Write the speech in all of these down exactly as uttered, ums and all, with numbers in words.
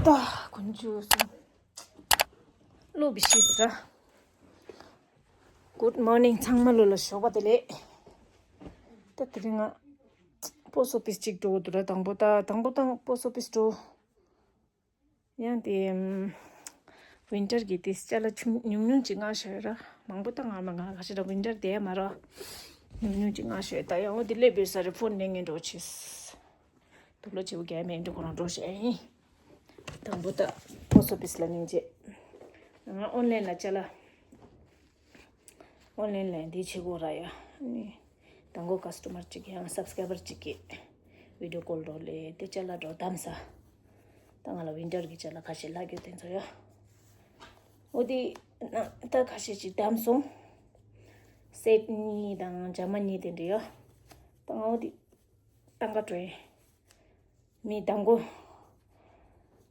ད་དཀོན་མཆོག་གསུམ། ལོ་བི་ཤིས་ར། Good morning ཚང་མ་ལོ་ལ་ཞོགས་པ་བདེ་ལེགས། ད་དེ་རིང་ང་པོ་སི་ཨོ་ཕི་སི་གཅིག་འགྲོ་དགོས་འདུག་ར། དང་པོ་ད་དང་པོ་དང་པོ་སི་ཨོ་ཕི་སི་འགྲོ། ཡང་དེ་ཝིན་ཊར་གྱི་དེ་ཅ་ལག་ཆུང་ཉུང་ཉུང་ཅིག་མངགས་བཞག་ཡོད་ར། མང་པོ་ད་མངགས་མ་མངགས། ཁ་ཤས་ད་ཝིན་ཊར་དེ་མ་ར། ཉུང་ཉུང་ཅིག་མངགས་བཞག་ཡོད། ད་ཡང་འོ་དེ་སླེབས་ཡོད་ས་རེད། ཕོན་ལེན་ངེས་འགྲོ་ཆེས། དུག་ལོག་བྱེད་པོ་རྒྱག་མེད་འགྲོ་ཁོ་རང་འགྲོ་བཞག་ཡིན། དང་པོ་ད་པོ་སི་ཨོ་ཕི་སི་ལ་སྙིང་རྗེ། ང་ཨོན་ལན་ལ་ཅ་ལག་ཨོན་ལན་ལ་འདི་བྱེད་དགོས་ར་ཡ། ཨ་ནི་དང་པོ་ཀ་སི་ཊོ་མར་གཅིག་ཡང་སབ་སི་ཀ་རའི་བར་གཅིག་གིས་བི་ཌི་ཡོ་ཀོལ་འགྲོ་ལས་དེ་ཅ་ལག་འགྲོ་བདམས་ས། ད་ང་ལ་ཝིན་ཊར་གྱི་ཅ་ལག་ཁ་ཤས་ལྷག་ཡོད་དེ་ཚོ་ཡ། འོ་དེ་ན་ད་ཁ་ཤས་ཅིག་བདམས་སོང་། སེཊ་གཉིས་དང་ཇ་མ་གཉིས་དེ་འདྲ་ཡ། ད་ང་འོ་དེ་ཏང་ག་འགྲོ་ཡིན། མི་དང་པོ་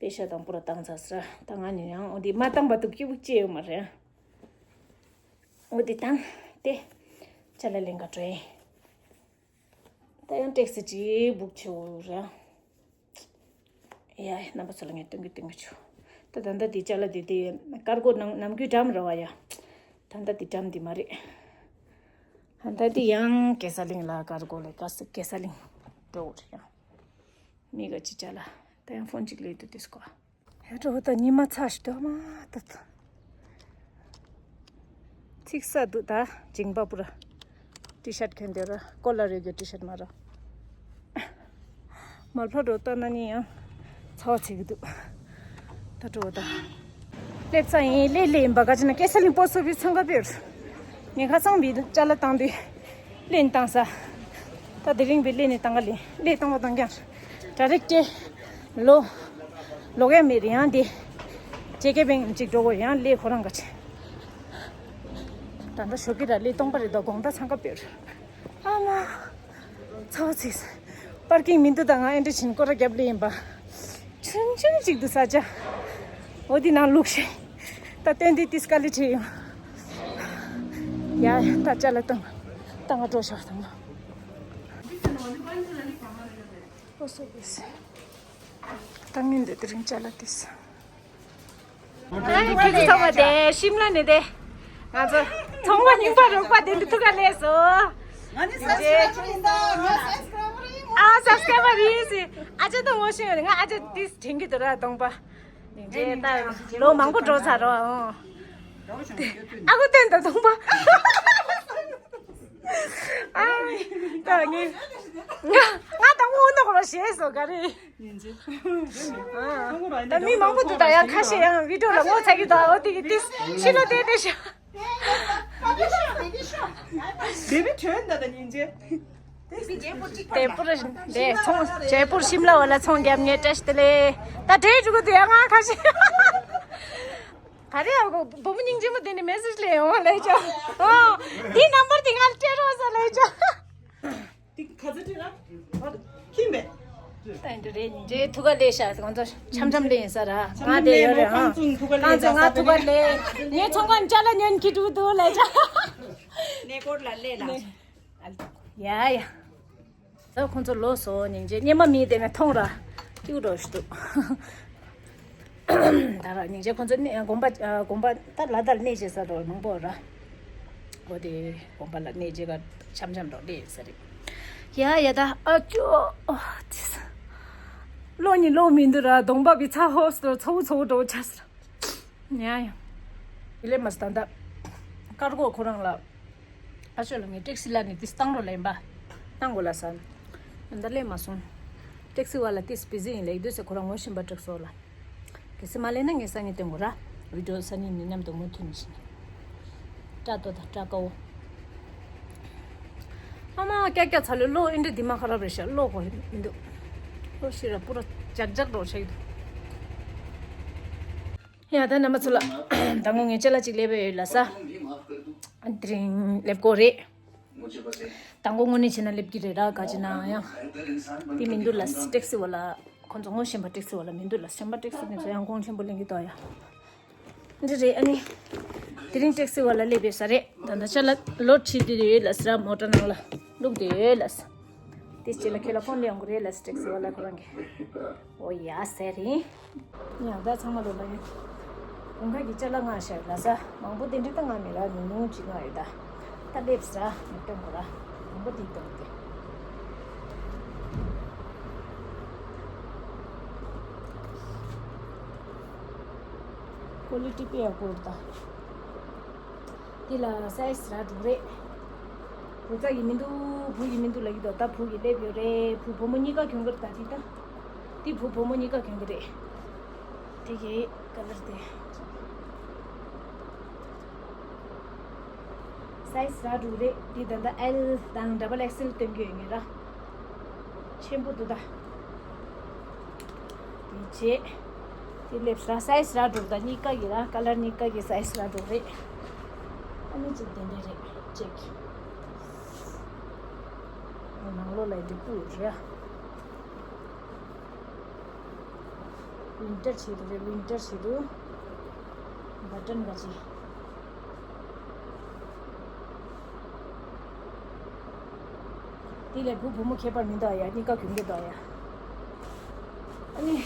པེ་ཤ་དང་པོ་ར་བཏང་ཚར་ས་ར། ད་ང་ནི་ཡང་འོ་དེ་མ་བཏང་བར་དུ་སྐྱིད་པོ་སྐྱེ་ཡོད་མ་རེད། འོ་དེ་བཏང་སྟེ་ཅ་ལག་ལེན་ག་འགྲོ་ཡིན། ད་ཡང་ཊེག་སི་ཅིག་བུག་བྱེད་དགོས་རེད། ཡ་རྣམ་པ་ཚོ་ལ་ངས་སྟོན་གི་སྟོན་གི་བྱུང་། ད་ད་ལྟ་དེ་ཅ་ལག་དེ་དེ་ཀར་གོ་ནང་ནམ་རྒྱུན་འགྲམ་ར་བ་ཡ། ད་ལྟ་དེ་འགྲམ་དེ་མ་རེད། ད་ལྟ་དེ་ཡང་གེ་སར་གླིང་ལ་ཀར་གོ་ལ་ཀ་ས་གེ་སར་གླིང་འགྲོ་དགོས་རེད་ཡ། མི་ག་ཅི་ཅ་ལག་ད་ཡང་ཕོན་ཅིག་ལས་དུ་དུས་སྐོ། ཧེ་འགྲོ་ད་ཉི་མ་ཚ་ཞིག་འདུག་མ་ད་ད། ཚིག་ས་འདུག་ད་ཇིང་པ་པུ་ར། ཊི་ཤར་གྱོན་དེ་ར་ཀོ་ལ་རེ་གི་ཊི་ཤར་མ་ར། མར་ཕ་འགྲོ་ད་ན་ནི་ཡང་ཚ་བ་ཚིག་གི་འདུག་ད་འགྲོ་ད། སླེབས་ཚར་ཡིན། སླེབས་སླེབས་ཡིན་པ་ག་ཅི་ན་ཀེ་ས་ལིང་པོ་སོ་བི་ཚང་ག་པེར། ངས་ཁ་སང་བི་ཅ་ལག་བཏང་དུས་ལེན་བཏང་ས། ད་དེ་རིང་བི་ལེན་ནས་བཏང་ག་ལེན་ལེན་བཏང་བ་བཏང་ཀྱང་ཌའི་རེག་ཊི་ལོ་ལོག་ཡ་མེད་རེད། ཡང་དེ་ཇེ་ཀེ་བེང་གཅིག་འགྲོ་དགོས་ཡང་ལེ་ཁོ་རང་ག་ཅི། ད་ལྟ་ཞོགས་ཀྱི་ར་ལེ་སྟོང་པ་རེད་ད་དགོང་ད་ཚང་ག་པེར། ཨ་མ། ཚ་བ་ཚིག་པར་ཀིང་མི་འདུག་ད་ང་ཨེ་འདྲ་བྱིན་སྐོར་ར་རྒྱབ་ལེ་ཡིན་པ། ཆུང་ཆུང་ཅིག་འདུག་ས་ཆ། འོ་དེ་ནང་བླུགས་ཤིང་། ད་སྟོན་དེ་ཏིས་དཀའ་ལས་ཁྲིད་ཡོང་། ཡ་ད་ཅ་ལག་བཏང་། ད་ང་འགྲོ་ཤག་དང་། ཨོ་སོ་པེ་སེ། ད་ངས་འདི་དེ་རིང་ཅ་ལག་ཏིས། ཁྱེད་ཚོ་ཚང་མ་དེ་ཤིམ་ལ་ནས་དེ། ང་ཚོ་ཚོང་པ་རྙིང་པ་རོགས་པ་དེ་འདི་ཐུག་ག་ལས་སོ། ང་ནི་སབ་སི་ཀ་རབ་ཡིན་ད། ང་སབ་སི་ཀ་རབ་ཡིན། ཨ་སབ་སི་ཀ་རབ་ཡིན་སི། ཨ་ཅག་དང་ངོ་ཤེས་ཡོད་ང་ཨ་ཅག་ཏིས་དྲན་གི་འདུག་ར་གདོང་པ། ནིང་ཅེ་ད་ལོ་མང་པོ་འགྲོ་ཚར་རོ། ཨ་ཁུ་བསྟན་དང་གདོང་པ། ཨ་ད་ངས་ང་ང་དང་པོ་འོ་ན་ཁོ་ར་ཞེས་སོ་ག་རེ། ཡིན་ཅེ། ད་མི་མང་པོ་འདུག་ད་ཡང་ཁ་ཤས་ཡང་བི་ཌི་ཡོ་ལ་ངོ་ཚ་གི་འདུག་འོ་དེ་གི་ཏིས་ཕྱི་ལོ་དེ་དེ་ཤ། བེ་བི་ཁྱོད་འདི་ད་ཉིན་རྗེ། དེ་པུར་དེ་ཚོང་ཇེ་པུར་ཤིམ་ལ་བ་ལ་ཚོང་རྒྱབ་ཉེ་བཀྲ་ཤིས་བདེ་ལེགས། ད་དྲེལ་འགྲོ་གི་འདུག་ཡ་ང་ཁ་ཤས། ག་རེ་ཡ་བུ་མོ་སྙིང་རྗེ་མོ་དེ་ནི་མེ་སེ་ཇི་ལས་ཡོང་ལས་ཅོ། ཨོ། དེ་ནམ་བར་དེ་ང་ལ་སྤྲད་རོགས་ཟེར་ལས་ཅོ། དེ་ག་ཚོད་དྲན་ན། ཁྱིམ་པས། ད་འདི་རེད་ཉིན་རྗེ་ཐུག་ག་ལས་ཤག་ང་ཚོ་འཆམ་འཆམ་ལས་ཡིན་ས་ར། ང་དེ་ཡོད་རེད་ཨང་། རྐང་བཙུན་ཐུག་ག་ལས་རྐང་བཙུན་ང་ཐུག་ག་ལས། ངའི་ཚོང་ཁང་ཅ་ལག་ཉོན་གྱི་འགྲོ་འདུག་ལས་ཅོ། གནས་སྐོར་ལ་སླེབས་ལ། ཡ་ཡ། ད་ཁོང་ཚོ་ལོ་སོ་ཉིན་རྗེ་སྙེ་མ་མི་དེ་ནས་མཐོང་ར། ཏིའུ་རོ་ཞིག་འདུག་ད་ར་ཉིན་རྗེ་ཁོང་ཚོ་གནས་དགོན་པ་དགོན་པ་ད་ལ་དར་གནས་བྱེད་ས་རོ་མང་པོ་ར། འོ་དེ་དགོན་པ་ལ་གནས་བྱེད་ག་འཆམ་འཆམ་རོ་གནས་ས་རེད། ཡ་ཡ་ད་ཨ་ཅོ། ཨོ་ཙི། ལོ་ཉིན་ལོ་མི་འདུག་ར་གདོང་པ་བི་ཚ་ཧོ་སི་རོ་ཚ་བོ་ཚ་བོ་འགྲོ་ཆ་སི་ར། ཡ་ཡ། ལེ་མ་སི་ད་ད། ཀར་གོ་ཁོ་རང་ལ། ཨ་ཤོ་ལ་ངས་ཊེག་སི་ལ་ནི་ཏིས་བཏང་རོགས་ལེན་པ། བཏང་དགོས་ལ་ས། ཨ་ད་ལེན་མ་སོང་། ཊེག་སི་བ་ལ་ཏིས་བི་ཟི་ཡིན་ལེགས་དུས་སེ་ཁོ་རང་ངོ་ཤེས་པ་ཊེག་སོ་ལ། གལ་སྲིད་མ་ལེན་ན་ངས་སང་ཉིན་སྟོན་དགོས་ར། བི་ཌི་ཡོ་སང་ཉིན་ནི་མཉམ་དུ་ངོ་ཐུག་ནི་ཤིན། སྐྲ་ཏོ་དང་སྐྲ་ཀའོ། ཨ་མ་ཀྱག་ཀྱག་ཚ་ལོ་ལོ་ཨིན་འདྲ་འདི་མ་ཁ་རབ་རེད་ཤག་ལོ་གོ་མི་འདུག་ལོ་ཤི་ར་པུ་ར་ཇག་ཇག་འགྲོ་ཆགས་འདུག་ཡ་ད་རྣམ་པ་ཚོ་ལ་དང་པོ་ངས་ཅ་ལག་ཅིག་ལེན་པ་ཡོད་ལ་ས། དེ་རིང་ལེན་དགོས་རེད། དང་པོ་དངོས་གནས་བྱས་ན་ལེན་གྱི་རེད་ར་ག་ཅི་ན་ཡང་། དེ་མི་འདུག་ལ་ཊེག་སི་བ་ལ་ཁོང་ཚོ་ངོ་ཤེས་པ་ཊེག་སི་བ་ལ་མི་འདུག་ལ་ཤེས་པ་ཊེག་སི་ནས་ཚོ་ཡང་གོང་ཆེན་པོ་ལེན་གྱི་འདུག་ཡ། འདི་རེད་ཨ་ནི། དེ་རིང་ཊེག་སི་བ་ལ་ལེན་པ་ཡོད་ས་རེད་ད་ད་ཅ་ལག་ལོཌ་བྱེད་དུས་ཡོད་ལ་ས་ར་མོ་ཊ་ནང་ལ་བླུགས་དུས་ཡོད་ལ་ས། དེ་རྗེས་ལ་ཁྱོད་ལ་ཕོན་ལས་ཡོང་གི་རེད། ལ་སི་ཊིག་ཟེར་བ་ལ་ཁོ་རང་གིས། ཨོ་ཡ་ཟེར་རིང་། ཡང་ད་ཚང་མ་ལོ་ལ་ཡོད། དགུན་ཁ་གི་ཅ་ལག་མངགས་ཤག་ལ་ས། མང་པོ་དེ་འདྲ་ད་མངགས་མེད་ལ། ཉུང་ཉུང་ཅིག་མངགས་ཡོད་ད། ད་སླེབས་ས་མི་སྟོན་གོ་ར། མང་པོ་དེ་སྟོན་གི། ཀོ་ལི་ཊི་དཔེ་ཡག་པོ་རེད་ད། དེ་ལ་སའི་ཛི་རག་འགྲོ་གི་རེད། བུ་ཚ་གི་མི་འདུག་བུ་གི་མི་འདུག་ལབ་ཀྱི་འདུག་ད་བུ་གི་སླེབས་ཡོད་རེད། བུ་བུ་མོ་གཉིས་ཀ་གྱོན་གི་རེད་ད། དེ་ད། དེ་བུ་བུ་མོ་གཉིས་ཀ་གྱོན་གི་རེད། དེ་གི་ཀ་ལར་དེ། སའི་ཛི་རག་འགྲོ་གི་རེད། དེ་ད་ལྟ་ཨེལ་དང་ཌབ་བལ་ཨེག་སེལ་སྟོན་གྱི་ཡོད་ངེས་ར། ཆེན་པོ་འདུག་ད། དེ་རྗེས། དེ་སླེབས་ར་སའི་ཛི་རག་འགྲོ་ད། གཉིས་ཀ་གི་ར་ཀ་ལར་གཉིས་ཀ་གི་སའི་ཛི་རག་འགྲོ་རེད། ཨ་ནི་གཅིག་དེ་འདྲ་རེད་ཅེག་ནང་ལོགས་ལ་འདི་སྤུ་ཡོད་རེད། ཝིན་ཊར་བྱེད་དུ་རེད། ཝིན་ཊར་བྱེད་དུ། བ་ཊན་ག་ཅི། དེ་ལས་བུ་བུ་མོ་ཁྱད་པར་མི་འདུག་ཡ། གཉིས་ཀ་གྱོན་གྱི་འདུག་ཡ། ཨ་ནི།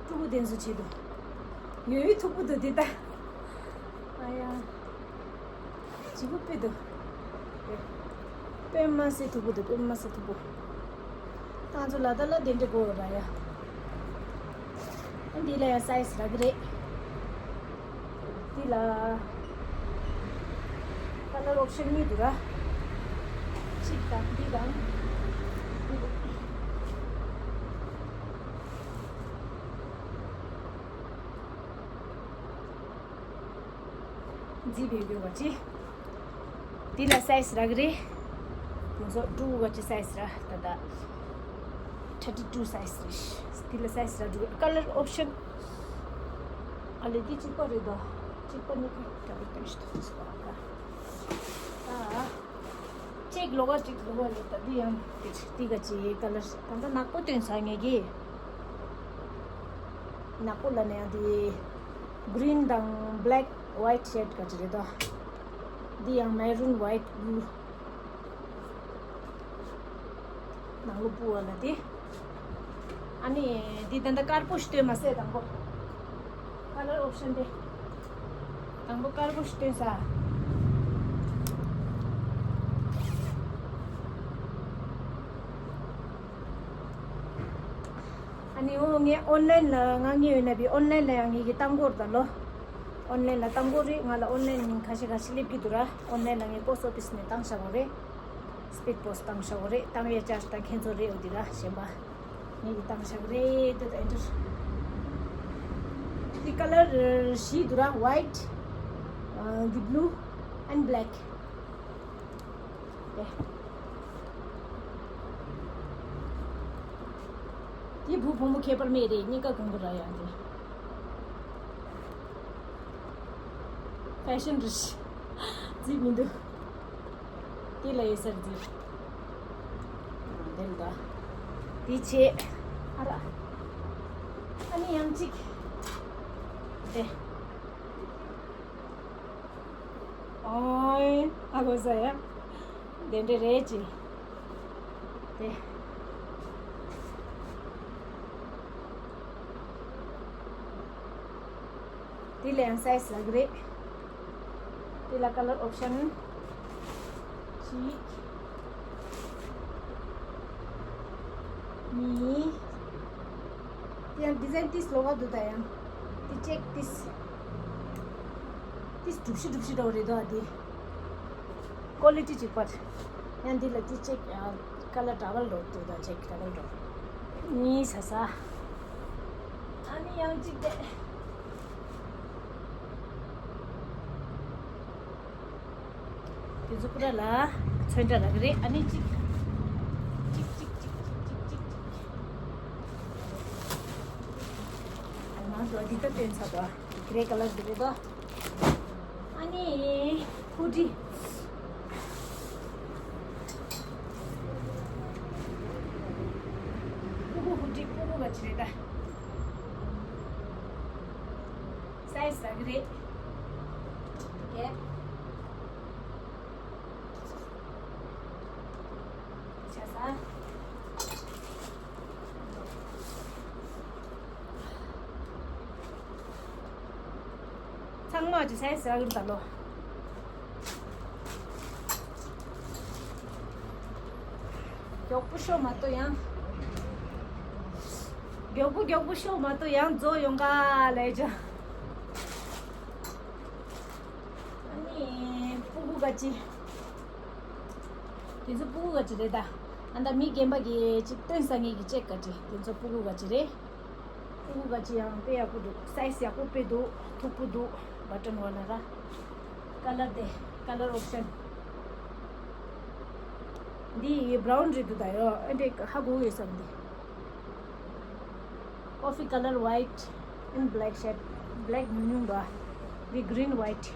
ཕྲུ་གུ་དེ་ཚོ་བྱེད་དུ། ཡོད་ཡོད་མཐུག་པོ་འདུག་དེ་ད། ཨ་ཡ། བྱིས་པ་དཔེ་འདུག་དཔེ་མ་སྲིད་མཐུག་པོ་འདུག་དཔེ་མ་སྲིད་མཐུག་པོ། ང་ཚོ་ལ་དྭགས་ལ་དེ་འདྲ་དགོས་ར་ཡ། འདི་ལ་ཡང་སའི་ཛི་རག་གི་རེད། འདི་ལ་ཀ་ལར་ཨོབ་ཤན་གཉིས་འདུག་ར། གཅིག་དང་འདི་དང་། འདི་བེ་བེ་བ་ཅི། འདི་ལ་སའི་ཛི་རག་གི་རེད། ང་ཚོ་ཕྲུ་གུ་ག་ཅི་སའི་ཛི་ར་ད་ད། ཐར་ཊི་ཊུ་སའི་ཛི་རེད། འདི་ལ་སའི་ཛི་རག་འགྲོ་གི་རེད། ཀ་ལར་ཨོབ་ཤན། ཨ་ལེ་འདི་གཅིག་པ་རེད་དོ། གཅིག་པ་གཉིས་ཀ་འདྲ་བོ་སྟོན་ཞིག་ཐུབ་སོང་ཨ། ད། གཅིག་ལོགས་ཀ་གཅིག་ལོགས་ཀ་ལོགས་ད་འདི་ཡང་འདི་གཅིག་འདི་ག་ཅི་ཀ་ལར་ད་ལྟ་ནག་པོ་སྟོན་ས་ངེས་ཀྱི། ནག་པོ་ལ་ནས་ཡང་འདི། གི་རིན་དང་བྷེ་ལེག་ཝའི་ཊི་ཤེཌ་ག་ཅི་རེད་དོ། འདི་ཡང་མེ་རུན་ཝའི་ཊི་བྷུ་ལུ། ནང་ལོ་སྤུ་བ་ལ་དེ། ཨ་ནི་འདི་ད་ལྟ་དཀར་པོ་ཞིག་སྟོན་མ་ཟད་དང་པོ། ཀ་ལར་ཨོབ་ཤན་དེ། དང་པོ་དཀར་པོ་ཞིག་སྟོན་ས། ཨ་ནི་འོ་ངས་ཨོན་ལན་ལ་མངགས་ངེས་ཡོད་ན་བི་ཨོན་ལན་ལ་ཡང་ངེད་ཀྱི་བཏང་གོ་ར་ད་ལོ། ཨོན་ལན་ལ་བཏང་གོ་རེད། ང་ལ་ཨོན་ལན་ཁ་ཤས་ཁ་ཤས་སླེབས་ཀྱི་འདུག་ར། ཨོན་ལན་ལ་ངས་པོ་སི་ཊི་ཨོ་ཕི་སི་ནས་བཏང་བཞག་གོ་རེད། སི་པིཌ་པོ་སི་ཊི་བཏང་བཞག་གོ་རེད། བཏང་བའི་ཅར་ཇི་དང་ཁྱེད་ཚོ་རེད། འོ་འདི་ར་གཞན་པ་ངེད་ཀྱི་བཏང་བཞག་གོ་རེད། དེ་ད་ཨེན་ཊར། འདི་ཀ་ལར་བཞི་འདུག་ར། ཝའི་ཊི། འདི་བྷུ་ལུ། ཨེན་ཌི་བྷེ་ལེག། དེ་བུ་བུ་མོ་ཁྱད་པར་མེད་རེད། གཉིས་ཀ་གོན་གི་ར་ཡང་དེ། ཕེ་ཤན་རེད། རྫིག་མི་འདུག་དེ་ལ་ཡོད་ས་རྫིག་དེ་ལ་ད། དེ་བྱས། ཨ་ར། ཨ་ནི་ཡང་གཅིག་དེ། ཨོའི། ཨ་གོ་ས་ཡ། དེ་འདྲ་རེད་ཅི། དེ། དེ་ལ་ཡང་སའི་ཛི་རག་གི་རེད། དེ་ལ་ཀ་ལར་ཨོབ་ཤན། གཅིག་གཉིས། དེ་ཡང་ཌི་ཛའིན་ཏིས་ལོགས་ཀ་འདུག་ད་ཡང་། དེ་ཅེག་ཏིས། ཏིས་གྲུབ་ཤི་གྲུབ་ཤི་འདྲ་བོ་རེད་དོ་ཨ་དེ། ཀོ་ལི་ཊི་གཅིག་པ། ཡང་འདི་ལ་དེ་ཅེག་ཡང་ཀ་ལར་ཌབ་བལ་འདྲ་བོ་འདུག་ད་ཅེག་ཌབ་བལ་འདྲ་བོ། གཉིས་ས་ས། ཨ་ནི་ཡང་གཅིག་དེ། དེ་ཚོ་ཀུ་ར་ལ་ཚོན་ཁྲ་རག་གི་རེད། ཨ་ནི་གཅིག་གཅིག་གཅིག་གཅིག་གཅིག་གཅིག་ཨ་ནི་ང་ཚོ་འདི་ལྟ་སྟོན་ཚར་དོ། གྷེ་རེ་ཀ་ལར་འདི་རེད་དོ། ཨ་ནི་ཧུ་ཌི། ཕྲུ་གུ་ཧུ་ཌི་ཕྲུ་གུ་ག་ཅི་རེད་ད། སའི་ཛི་རག་གི་རེད། ཨོ་ཁེ། ཚང་མ་ཅི་ཟེར་ཟེར་གི་ད་ལོ། མགྱོགས་པོ་ཤོག་མ་གཏོགས་ཡང་། མགྱོགས་པོ་མགྱོགས་པོ་ཤོག་མ་གཏོགས་ཡང་རྫོགས་ཡོང་ག་ལས་ཅི། ཨ་ནི་སྤུ་གུ་ག་ཅི། དེ་ཚོ་སྤུ་གུ་ག་ཅི་རེད་ད། ཨ་ད་མི་རྒན་པ་གི་ཅིག་སྟོན་ས་ངེས་ཀྱི་ཅེག་ག་ཅི། དེ་ཚོ་སྤུ་གུ་ག་ཅི་རེད། སྤུ་གུ་ག་ཅི་ཡང་དཔེ་ཡག་པོ་འདུག་སའི་ཛི་ཡག་པོ་དཔེ་འདུག་མཐུག་པོ་འདུག་བ་ཊོན་བ་ན་ར། ཀ་ལར་དེ་ཀ་ལར་ཨོབ་ཤན། འདི་བྷ་རའུན་རེད་འདུག་ད་ཡོ། ཨེ་འདྲས་ཧ་གོ་ཡོད་བསམ་འདི། Coffee color white in black shade. Black ཉུང་ཉུང་འདུག་ཨ། འདི་green white.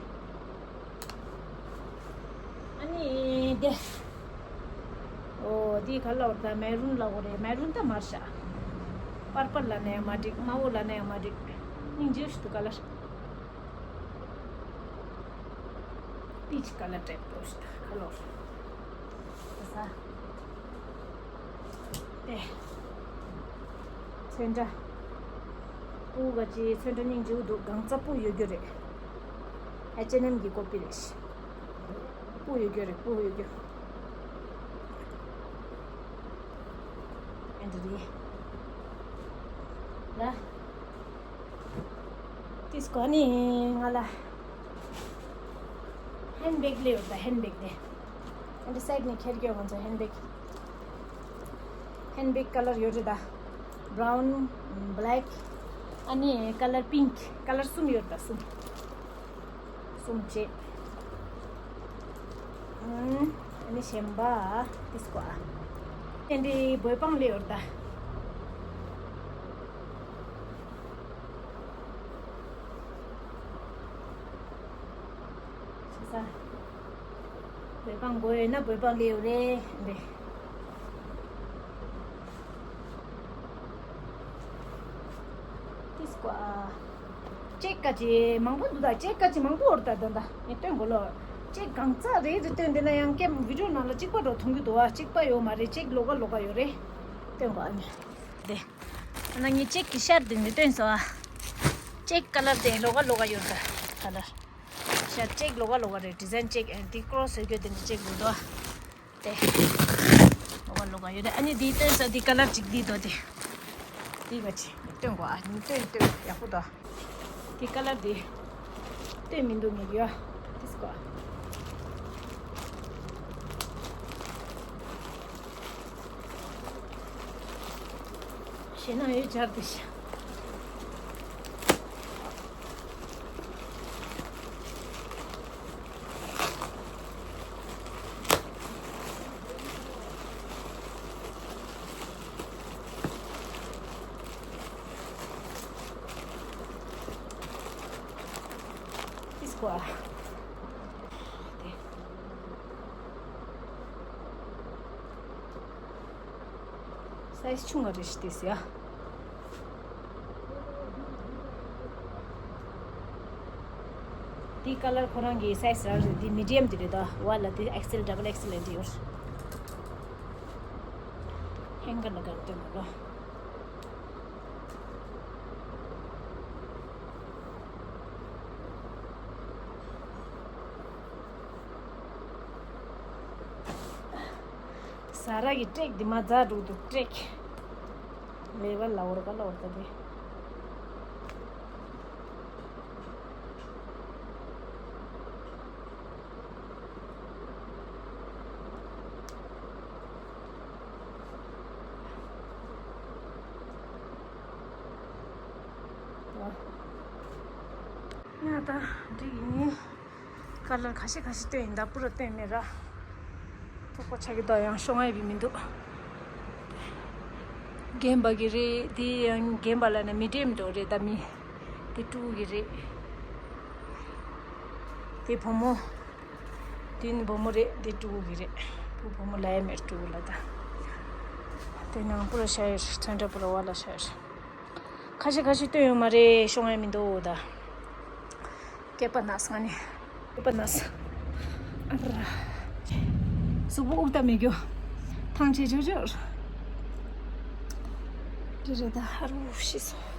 ཨ་ནི་དེ། ཨོ་འདི་ག་ལ་བར་ད་མེ་རུན་ལ་འོ་རེད། མེ་རུན་ད་མར་ཤ། པར་པལ་ལ་ནས་མ་འགྲིག་དམར་པོ་ལ་ནས་མ་འགྲིག་སྙིང་རྗེ་ཞིག་འདུག་ཀ་ལར། པིཆ་ཀ་ལར་ཊའིབ་འདྲ་ཞིག་འདུག་ཀ་ལར། ས། དེ། ཚོན་ཁྲ། སྤུ་གུ་ག་ཅི་ཚོན་ཁྲ་སྙིང་རྗེ་པོ་འདུག་གང་ཚ་སྤུ་ཡོད་རྒྱུ་རེད། ཨེཆ་ཨེན་ཨེམ་གི་ཀོ་པི་རེད། སྤུ་ཡོད་རྒྱུ་རེད། སྤུ་ཡོད་རྒྱུ། ཨེ་འདྲ་རེད། ལ། ཏིས་ཀོ་ནི་ང་ལ། ཧེན་བེག་ལས་ཡོད་ད་ཧེན་བེག་དེ། ཨེ་འདྲ་སའིད་ནས་ཁྱེར་གྱི་ཡོད་ང་ཚོ་ཧེན་བེག་ཧེན་བེག་ཀ་ལར་ཡོད་རེད་ད། བྷ་རའུན། བྷ་ལེག་ཨ་ནི་ཀ་ལར་པིང་ཀ་ཀ་ལར་གསུམ་ཡོད་རེད་ད་གསུམ། གསུམ་བྱས། ཨ་ནི་གཞན་པ་ཏིས་ཀོ་ཨ། ཨེ་འདྲའི་བོད་པང་ལས་ཡོད་རེད་ད། ཆ་ས། བོད་པང་དགོས་ཡོད་ན་བོད་པང་ལས་ཡོད་རེད་འདི། ཏིས་ཀོ་ཨ། ཅེག་ག་ཅི་མང་པོ་འདུག་ད། ཅེག་ག་ཅི་མང་པོ་ཡོད་རེད་ད། ད་ད་ངས་སྟོན་དགོས་ལོ། ཅེག་གང་ཚ་རེད་རེད་སྟོན་འདི་ན་ཡང་ཀེམ་བི་ཌིའོ་ནང་ལ་གཅིག་པ་འགྲོ་མཐོང་གི་འདུག་བ། གཅིག་པ་ཡོད་མ་རེད། ཅེག་ལོགས་ཀ་ལོགས་ཀ་ཡོད་རེད། སྟོན་དགོས་ཨ་ནི། དེ། ཨ་ན་ངས་ཅེག་གི་ཤར་དེ་འདི་སྟོན་སོང་ཨ། ཅེག་ཀ་ལར་དེ་ལོགས་ཀ་ལོགས་ཀ་ཡོད་ད། ཀ་ལར། ཤར་ཅེག་ལོགས་ཀ་ལོགས་ཀ་རེད། ཌི་ཛའིན་ཅེག་ཨེ་འདི་ཀྲོ་སི་ཡོད་རྒྱུ་དེ་འདི་ཅེག་འདུག་དོ། དེ། ལོགས་ཀ་ལོགས་ཀ་ཡོད་རེད། ཨ་ནི་འདི་སྟོན་སོང་འདི་ཀ་ལར་ཅིག་འདི་དོ་དེ། འདི་ག་ཅི་སྟོན་དགོས་ཨ། ནི་སྟོན་སྟོན་ཡག་པོ་དོ། འདི་ཀ་ལར་འདི། སྟོན་མི་འདུག་ངས་ཡོད། ཏིས་ཀོ་ཨ། ཞེ་ན་ཡོད་སྦྱར་དེ་ཤ། ཏིས་ཀོ་ཨ། དེ། སའི་ཛི་ཆུང་བ་རེད་ཤི་ཏེ་སི་ཡ། འདི་ཀ་ལར་ཁོ་རང་གི་སའི་ཛི་རང་རེད། འདི་མི་ཌི་ཡམ་འདི་རེད་ད། བ་ལ་འདི་ཨེག་སི་ཨེལ་ཌབ་ལ་ཨེག་སི་ཨེལ་འདི་ཡོད། ཧེང་གར་ལ་གར་སྟོན་དགོས་ལོ། ཟ་ར་གི་ཀྲེག་འདི་མ་ཛ་འགྲོ་འདུག་ཀྲེག་ལེ་བ་ལ་འོར་ག་ལ་འོར་ག་དེ། ཡ་ད་འགྲིག་ཡིན། ཀ་ལར་ཁ་ཤས་ཁ་ཤས་སྟོན་ཡིན་ད། པུ་ར་སྟོན་མེད་ར། ཚོགས་པ་ཆགས་ཀྱི་འདུག་ཡང་ཤོང་ཡ་བི་མི་འདུག་རྒན་པ་གི་རེད། དེ་ཡང་རྒན་པ་ལ་ནི་མི་འགྲེམ་འགྲོ་རེད་ད་མི། དེ་ཕྲུ་གུ་གི་རེད། དེ་བུ་མོ། དེ་ནི་བུ་མོ་རེད། དེ་ཕྲུ་གུ་གི་རེད། བུ་བུ་མོ་ལ་ཡ་མེད་ཕྲུ་གུ་ལ་ད། དེ་ནང་པུ་ར་ཤ་ཡོད། ཚོན་ཁྲ་པུ་ར་བ་ལ་ཤ་ཡོད། ཁ་ཤས་ཁ་ཤས་སྟོན་ཡོད་མ་རེད། ཤོང་ཡ་མི་འདུག་ད། སྐེད་པ་ན་སོང་ནི། སྐེད་པ་ན་སོང་། ཨ་ར། གཟུགས་པོ་དབུགས་ད་མི་རྒྱུ། ཐང་ཆད་ཆོག་ཆོག་རེ་རེ་ད་ཧ་རུ་ཤི་སོང་།